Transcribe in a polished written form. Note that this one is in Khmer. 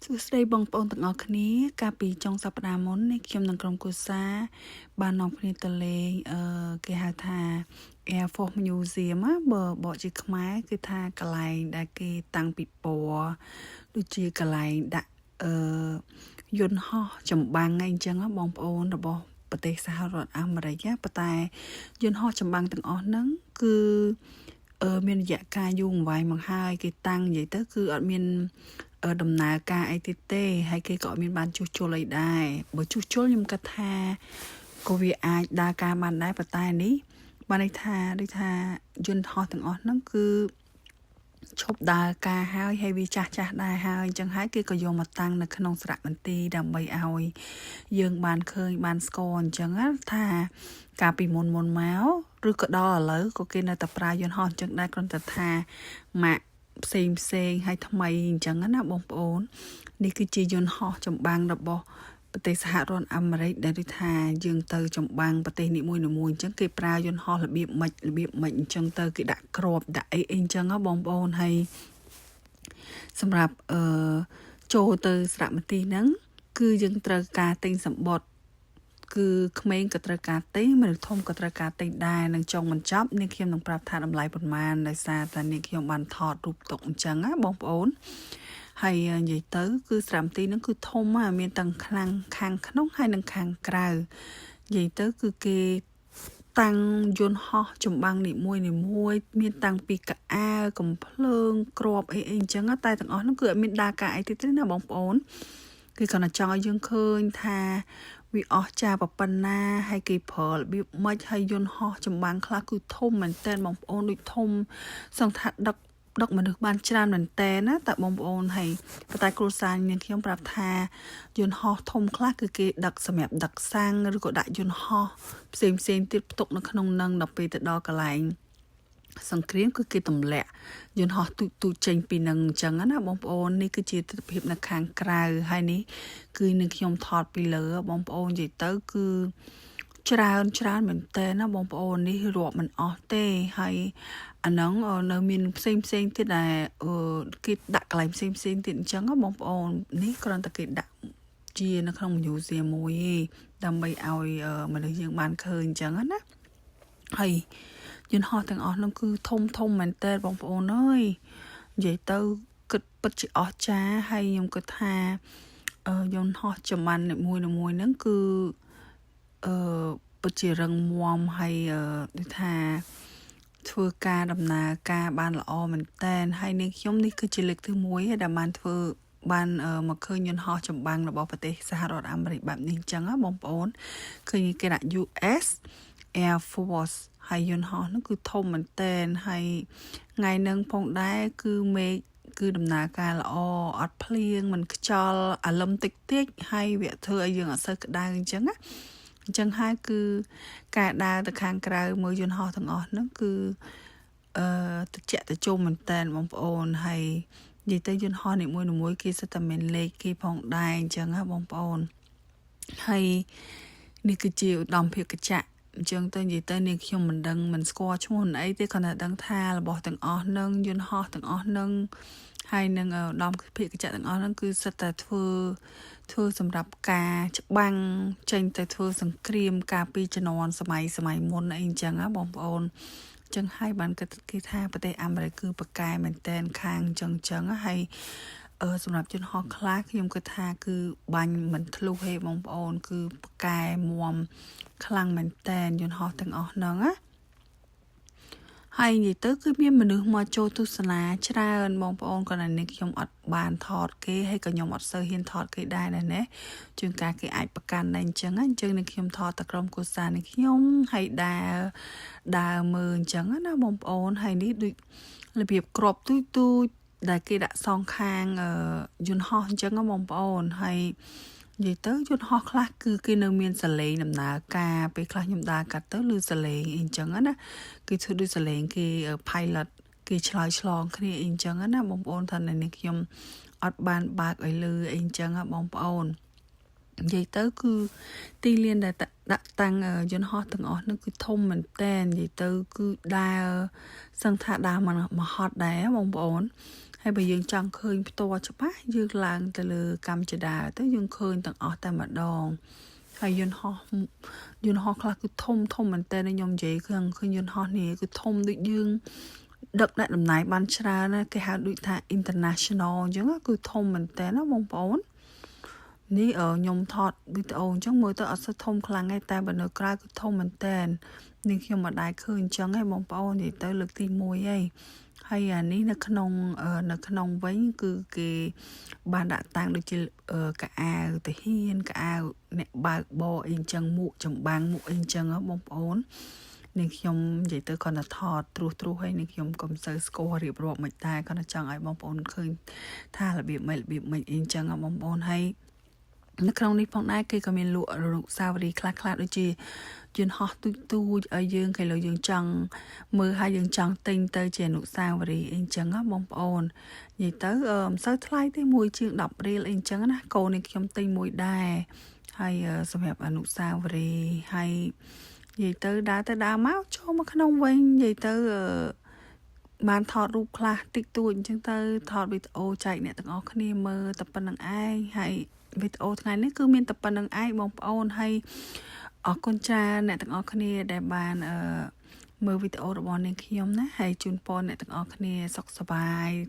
សួស្តីបងប្អូនទាំងអស់គ្នាកាលពីចុងសប្តាហ៍មុននេះខ្ញុំនិងក្រុមគ្រួសារបាននាំគ្នាទៅលេងអឺគេហៅថា Air Force Museum ណាបើបកជាខ្មែរគឺថាកន្លែងដែលគេតាំងពិព័រណ៍ដូចជាកន្លែងដាក់អឺយន្តហោះចម្បាំងអីចឹងណាបងប្អូនរបស់ប្រទេសសហរដ្ឋអាមេរិកណាប៉ុន្តែយន្តហោះចម្បាំងទាំងអស់ហ្នឹងគឺអឺមានរយៈកាលយូរអង្វែងមកហើយគេតាំងនិយាយទៅគឺអត់មានដំណើរការអីទៀតទេហើយគេក៏អត់មានបានជួសជុលអីដែរបើជួសជុលខ្ញុំគិតថាក៏វាអាចដើរការបានដែរប៉ុន្តែនេះបានន័យថាដូចថាយន្តហោះទាំងអស់ហ្នឹងគឺឈប់ដើរការហើយហើយវាចាស់ចាស់ដែរហើយអញ្ចឹងហើយគេក៏យកមកតាំងនៅក្នុងសារមន្ទីរដើម្បីឲ្យយើងបានឃើញបានស្គាល់អញ្ចឹងណាថាកាលពីមុនមុនមកឬក៏ដល់ឥឡូវក៏គេនៅតែប្រើយន្តហោះអញ្ចឹងដែរគ្រាន់តែថាម៉ាកផ្សេងផ្សេងហើយថ្មីអញ្ចឹងណាបងប្អូននេះគឺជាយន្តហោះចម្បាំងរបស់ប្រទេសសហរដ្ឋអាមេរិកដែលដូចថាយើងទៅចម្បាំងប្រទេសនីមួយៗអញ្ចឹងគេប្រើយន្តហោះរបៀបម៉េចរបៀបម៉េចអញ្ចឹងទៅគេដាក់ក្របដាក់អីអីអញ្ចឹងណាបងប្អូនហើយសម្រាប់អឺចូលទៅសារមន្ទីរហ្នឹងគឺយើងត្រូវការទិញសំបុត្រគឺក្មេងក៏ត្រូវការទិញមនុស្សធំក៏ត្រូវការទិញដែរនឹងចុងបញ្ចប់នាងខ្ញុំនឹងប្រាប់ថាតម្លៃប៉ុន្មានដោយសារតែនាងខ្ញុំបានថតរូបទុកអញ្ចឹងណាបងប្អូនហើយនិយាយទៅគឺសារមន្ទីរហ្នឹងគឺធំណាស់មានទាំងខ្លាំងខាងក្នុងហើយនិងខាងក្រៅនិយាយទៅគឺគេតាំងយន្តហោះចម្បាំងនីមួយនីមួយមានតាំងពីកអាវកំភ្លើងក្របអីអីអញ្ចឹងតែទាំងអស់នោះគឺអត់មានដើរការអីទៀតទេណាបងប្អូនគឺគ្រាន់តែចង់ឲ្យយើងឃើញថាវាអស់ចាប៉ុណ្ណាហើយគេប្រើរបៀបម៉េចហើយយន្តហោះចម្បាំងខ្លះគឺធំមែនតើបងប្អូនដូចធំសឹងថាដឹកដឹកមនុស្សបានច្រើនមែនតើណាតើបងប្អូនហើយប៉ុន្តែគ្រួសារនាងខ្ញុំប្រាប់ថាយន្តហោះធំខ្លះគឺគេដឹកសម្រាប់ដឹកសាំងឬក៏ដាក់យន្តហោះផ្សេងផ្សេងទៀតផ្ទុកនៅក្នុងនឹងដល់ពេលទៅដល់កន្លែងសង្គ្រាមគឺគេទម្លាក់យន្តហោះទូចទូចចេញពីនឹងអញ្ចឹងណាបងប្អូននេះគឺជាទស្សនភាពនៅខាងក្រៅហើយនេះគឺនឹងខ្ញុំថតពីលើបងប្អូននិយាយទៅគឺច្រើនច្រើនមែនតើណាបងប្អូននេះរាប់មិនអស់ទេហើយអាហ្នឹងនៅមានផ្សេងផ្សេងទៀតដែលគេដាក់កន្លែងផ្សេងផ្សេងទៀតអញ្ចឹងបងប្អូននេះគ្រាន់តែគេដាក់ជានៅក្នុង museum មួយឯងដើម្បីឲ្យមនុស្សយើងបានឃើញអញ្ចឹងណាហើយយន្តហោះទាំងអស់នោះគឺធំធំមែនតើបងប្អូនអើយនិយាយទៅគិតពិតជាអស្ចារ្យហើយខ្ញុំគិតថាយន្តហោះចម្បាំងនីមួយៗហ្នឹងគឺអឺពិតជារឹងមាំហើយដូចថាធ្វើការដំណើរការបានល្អមែនតែនហើយនាងខ្ញុំនេះគឺជាលើកទី1ដែលបានធ្វើបានមកឃើញយន្តហោះចម្បាំងរបស់ប្រទេសសហរដ្ឋអាមេរិកបែបនេះអញ្ចឹងណាបងប្អូនឃើញគេដាក់ US Air Force ហើយយន្តហោះនោះគឺធំមែនតែនហើយថ្ងៃនឹងផងដែរគឺមេឃគឺដំណើរការល្អអត់ភ្លៀងមិនខ្យល់អាលឹមតិចតិចហើយវាធ្វើឲ្យយើងអត់សូវក្តៅអញ្ចឹងណាអញ្ចឹងហើយគឺការដើរទៅខាងក្រៅមើលយន្តហោះទាំងអស់ហ្នឹងគឺអឺតិចតិជុំមែនតើបងប្អូនហើយនិយាយទៅយន្តហោះនីមួយៗគេសុទ្ធតែមានលេខគេផងដែរអញ្ចឹងណាបងប្អូនហើយនេះគឺជាឧត្តមភាពកញ្ចក់អញ្ចឹងទៅនិយាយទៅនាងខ្ញុំមិនដឹងមិនស្គាល់ឈ្មោះអីទេគ្រាន់តែដឹងថារបស់ទាំងអស់នឹងយន្តហោះទាំងអស់នឹងហើយនឹងឧត្តមភាពកញ្ចក់ទាំងអស់ហ្នឹងគឺសុទ្ធតែធ្វើធ្វើសម្រាប់ការច្បាំងចេញទៅធ្វើសង្គ្រាមកាលពីជំនាន់សម័យសម័យមុនអីអញ្ចឹងណាបងប្អូនចឹងហើយបានគេគេថាប្រទេសអាមេរិកគឺប្រកែមែនតែនខាងចឹងចឹងហើយអឺសម្រាប់ជនហោះខ្លះខ្ញុំគិតថាគឺបាញ់មិនធ្លុះទេបងប្អូន គឺប្រកែមមខ្លាំងមែនតែនយន្តហោះទាំងអស់ហ្នឹងណាហើយនិយាយទៅគឺមានមនុស្សមកចូលទស្សនាច្រើនបងប្អូនគាត់នេះខ្ញុំអត់បានថតគេហើយក៏ខ្ញុំអត់សូវហ៊ានថតគេដែរណាជួនកាលគេអាចប្រកាន់ដែរអញ្ចឹងអញ្ចឹងនេះខ្ញុំថតតែក្រុមគ្រួសារនេះខ្ញុំហើយដើរដើរមើលអញ្ចឹងណាបងប្អូនហើយនេះដូចរបៀបក្របទូចទូចដែលគេដាក់សងខាងយន្តហោះអញ្ចឹងណាបងប្អូនហើយនិយាយទៅយន្តហោះខ្លះគឺគេនៅមានសលេងដំណើរការពេលខ្លះខ្ញុំដើរកាត់ទៅឮសលេងអីអញ្ចឹងណាគេធ្វើដូចសលេងគេ pilot គេឆ្លើយឆ្លងគ្នាអីអញ្ចឹងណាបងប្អូនថានៅនេះខ្ញុំអត់បានបើកឲ្យលឺអីអញ្ចឹងណាបងប្អូននិយាយទៅគឺទីលានដែលដាក់តាំងយន្តហោះទាំងអស់នោះគឺធំមែនតែននិយាយទៅគឺដើរសឹងថាដើរមកហត់ដែរបងប្អូនហ ហើយបើយើងចង់ឃើញផ្ទាល់ច្បាស់យើងឡើងទៅលើកម្មចដាទៅយើងឃើញទាំងអស់តែម្ដងហើយយន្តហោះយន្តហោះខ្លះគឺធំធំមែនតើខ្ញុំនិយាយឃើញឃើញយន្តហោះនេះគឺធំដូចយើងដឹកអ្នកដំណើរបានច្រើនណាគេហៅដូចថា international អញ្ចឹងគឺធំមែនតើណាបងប្អូននេះខ្ញុំថតវីដេអូអញ្ចឹងមើលទៅអត់សូវធំខ្លាំងទេតែបើនៅក្រៅគឺធំមែនតើនេះខ្ញុំមិនដែលឃើញអញ្ចឹងឯងបងប្អូននិយាយទៅលើកទី1ហើយហើយអានេះនៅក្នុងនៅក្នុងវិញគឺគេបានដាក់តាំងដូចជាកៅអៅទាហានកៅអៅអ្នកបើកបរអីអញ្ចឹងមួកចម្បាំងមួកអីអញ្ចឹងបងប្អូននេះខ្ញុំនិយាយទៅគាត់តែថតត្រួសត្រាសហើយនេះខ្ញុំក៏មិនសូវស្គាល់រៀបរាប់មិនដែរគាត់តែចង់ឲ្យបងប្អូនឃើញថារបៀបម៉េចរបៀបម៉េចអីអញ្ចឹងបងប្អូនហើយនៅក្នុងនេះផងដែរគេក៏មានលក់អនុស្សាវរីយ៍ខ្លះខ្លះដូចជាយន្តហោះទូចទូចឲ្យយើងគេលើយើងចង់មើលហើយយើងចង់ទិញទៅជាអនុស្សាវរីយ៍អីចឹងណាបងប្អូននិយាយទៅមិនសូវថ្លៃទេមួយជាង10រៀលអីចឹងណាកូននេះខ្ញុំទិញមួយដែរហើយសម្រាប់អនុស្សាវរីយ៍ហើយនិយាយទៅដើរទៅដើរមកចូលមកក្នុងវិញនិយាយទៅបានថតរូបខ្លះតិចតួចអញ្ចឹងទៅថតវីដេអូចែកអ្នកទាំងអស់គ្នាមើលតែប៉ុណ្្នឹងឯងហើយវីដេអូថ្ងៃនេះគឺមានតែប៉ុណ្្នឹងឯងបងប្អូនហើយអរគុណច្រើនអ្នកទាំងអស់គ្នាដែលបានអឺមើលវីដេអូរបស់នាងខ្ញុំណាហើយជូនពរអ្នកទាំងអស់គ្នាសុខសប្បាយ។